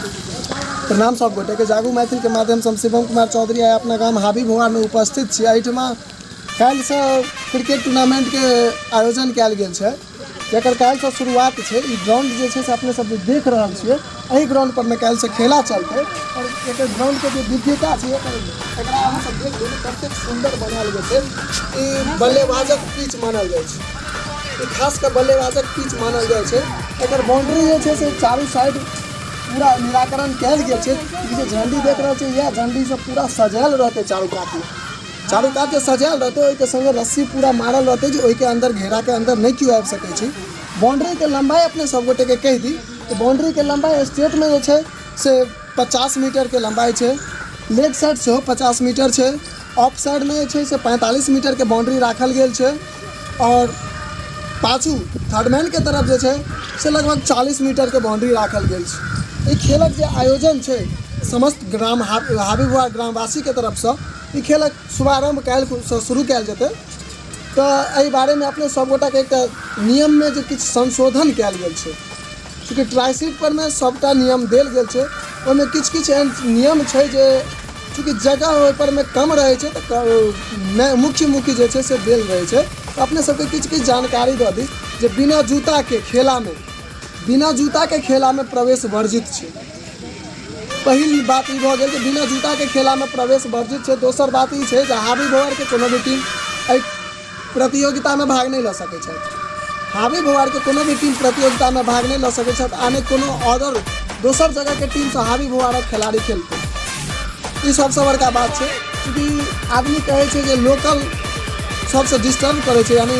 प्रणाम सब गोटे के। जागू मैथिल के माध्यम से हम शिवम कुमार चौधरी आइ अपना गाम हाबी भोआ में उपस्थित छी। एहिठमा काल्हिसँ क्रिकेट टूर्नामेंटके आयोजन कयल गेल छै, जकर काल्हिसँ शुरुआत छै। ई ग्राउंड जे छै से अपने सब जे देख रहल छियै, एहि ग्राउंड पर मे काल्हिसँ खेला चलतै। आओर एकर ग्राउंडके जे दिव्यता छै, एकर एकरा अहाँ सब देख लियौ कतेक सुन्दर बनायल गेल छै। ई बल्लेबाजक पिच मानल जाइ छै, ई खास कऽ बल्लेबाजक पिच मानल जाइ छै। एकर बाउंड्री जे छै से चारू साइड पूरा निराकरण कयल गेल छै। ई जे झंडी देख रहल छियै, इएह झंडीसँ पूरा सजायल रहतै। चारू कातमे, चारू कात जे सजायल रहतै, ओहिके सङ्गे रस्सी पूरा मारल रहतै जे ओहिके अन्दर, घेराके अन्दर नहि केओ आबि सकै छै। बाउंड्रीके लम्बाइ अपने सब गोटेके कहि दी तऽ बाउंड्रीके लम्बाइ स्टेटमे जे छै से 50 मीटरके लम्बाइ छै। लेग साइड सेहो 50 मीटर छै। ऑफ साइडमे जे छै से 45 मीटरके बाउंड्री राखल गेल छै आओर पाछू थर्डमैनके तरफ जे छै से लगभग 40 मीटरके बाउंड्री राखल गेल छै। एहि खेलक जे आयोजन छै, समस्त ग्राम हाबीबुआ ग्रामवासीके तरफसँ ई खेलक शुभारम्भ काल्हिसँ शुरू कयल जेतै। तऽ एहि बारेमे अपने सभगोटाके एकटा नियममे जे किछु संशोधन कयल गेल छै, चूँकि ट्राइसीट परमे सभटा नियम देल गेल छै, ओहिमे किछु किछु एहन नियम छै जे चूँकि जगह ओहिपर मे कम रहै छै, तऽ मुख्य मुख्य जे छै से देल रहै छै। तऽ अपने सबके किछु किछु जानकारी दऽ दी जे बिना जूताके खेलामे, बिना जूताके खेलामे प्रवेश वर्जित छै। पहिल बात ई भऽ गेल जे बिना जूताके खेलामे प्रवेश वर्जित छै। दोसर बात ई छै जे हाबी भौआरके कोनो भी टीम एहि प्रतियोगितामे भाग नहि लऽ सकै छथि। हाबी भौआरके कोनो भी टीम प्रतियोगितामे भाग नहि लऽ सकै छथि आ नहि कोनो अदर दोसर जगहके टीमसँ हाबी भौआरक खेलाड़ी खेलतै। ई सबसँ बड़का बात छै, चूँकि आदमी कहै छै जे लोकल सबसँ डिस्टर्ब करै छै, यानि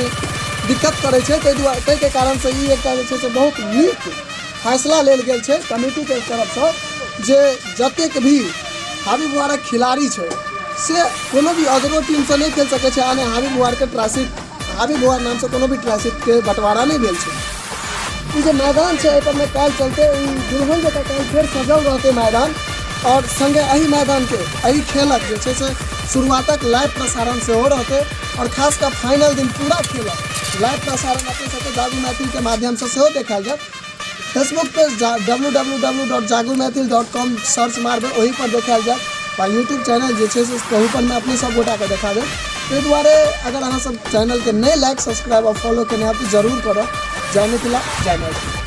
दिक्कत करै छै। ताहि दुआरे, ताहिके कारणसँ ई एकटा जे छै से बहुत नीक फैसला लेल गेल छै कमिटीके तरफसँ जे जतेक भी हाबी बुआरक खिलाड़ी छै से कोनो भी अदरो टीमसँ नहि खेल सकै छै आ नहि हाबी बुआरके ट्रासिक, हाबी बुआर नामसँ कोनो भी ट्रासिकके बँटवारा नहि भेल छै। ई जे मैदान छै, एहिपर मे काल्हि चलतै। ई दुल्हन जकाँ काल्हि फेर सजल रहतै मैदान। आओर सङ्गे एहि मैदानके, एहि खेलक जे छै से शुरुआतक लाइव प्रसारण सेहो रहतै आओर खास कऽ फाइनल दिन पूरा खेलक लाइव प्रसारण अपने सबके जागू मैथिलके माध्यमसँ सेहो देखायल जायत। फेसबुक पेज www.jagumaithil.com search मारबै, ओहिपर देखायल जायत आ यूट्यूब चैनल जे छै से तहूपर मे अपने सब गोटाके देखा देत। ताहि दुआरे अगर अहाँ सब चैनलके नहि लाइक, सब्सक्राइब आओर फॉलो केने हैब तऽ जरूर करब। जय मिथिला, जय मैथिली।